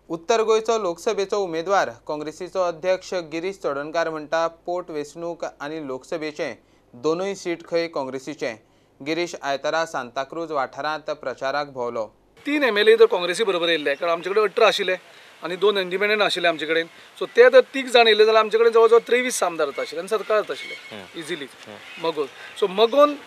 उत्तर गोंयचो लोकसभेचो उमेदवार काँग्रेसीचो अध्यक्ष गिरीश चोडणकार म्हणटा पोट वेंचणूक आनी लोकसभेचे दोनूय सीट खंय काँग्रेसीचे. गिरीश आयतारा सांताक्रूज वाठारांत प्रचाराक भोंवलो. 3 MLA तर काँग्रेसी बरोबर येयल्ले, कारण आमचे कडेन 18 आशिल्ले आनी 2 इंडिपेंडंट आशिल्ले आमचे कडेन. सो ते जर 3 जाण येयले जाल्यार आमचे कडेन जवळ जवळ 23 आमदार आशिल्ले आनी सरकार आशिल्ले इजिली मगोन. सो मगोन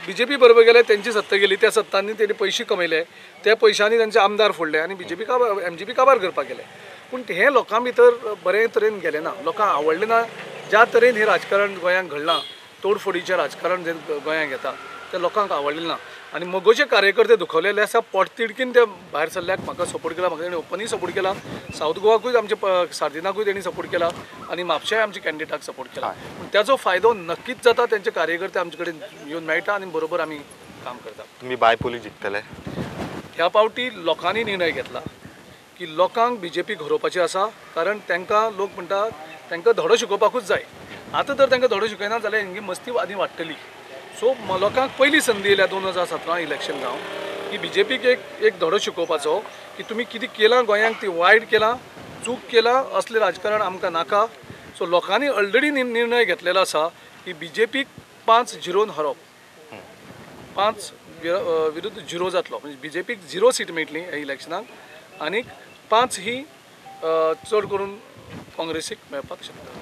बीजेपी बरोबर गेले, तेंची सत्ता गेली, त्या सत्तांनी तेणी पयशे कमयले, त्या पयशांनी तेंचे आमदार फोडले आनी बीजेपी काबार MGP काबार करपाक गेले. पूण हें लोकां भितर बरे तरेन गेलें ना, लोकांक आवडलें ना. ज्या तरेन हें राजकारण गोंयांत घडलां, तोडफोडीचें राजकारण जें गोंयांत घेता तें लोकांक आवडलें ना आनी मगोचे कार्यकर्ते दुखवलेले आसा. पोटतिडकीन ते भायर सरल्याक म्हाका सपोर्ट केला, म्हाका तेणी ओपनूय सपोर्ट केला, सावथ गोवाकूय आमचे सार्दिनाकूय तेणी सपोर्ट केला आनी म्हापशेय आमच्या कॅन्डिडेटाक सपोर्ट केला. पूण त्याचो फायदो नक्कीच जाता, तेंचे कार्यकर्ते आमचे कडेन येवन मेळटा आनी बरोबर आमी काम करता. तुमी बायपोली जिखतले? ह्या पावटी लोकांनी निर्णय घेतला की लोकांक बीजेपी घरोवपाची आसा, कारण तांकां लोक म्हणटा तांकां धडो शिकोवपाकूच जाय. आतां जर तांकां धडो शिकयना जाल्यार हेंगी मस्ती आनी वाडटली. सो लोकांक पयली संदी येयल्या 2017 इलेक्शन जावन की बीजेपीक एक धडो शिकोवपाचो की तुमी कितें केलां गोंयांक, ती वायट केलां, चूक केलां, असलें राजकारण आमकां नाका. सो लोकांनी ऑलरेडी निर्णय घेतलेलो आसा की बीजेपीक 5-0 हरोवप, 5 विरुद्ध 0 जातलो, म्हणजे बीजेपीक 0 सीट मेळटली ह्या इलेक्शनाक आनी 5 ही चड करून काँग्रेसीक मेळपाक शकता.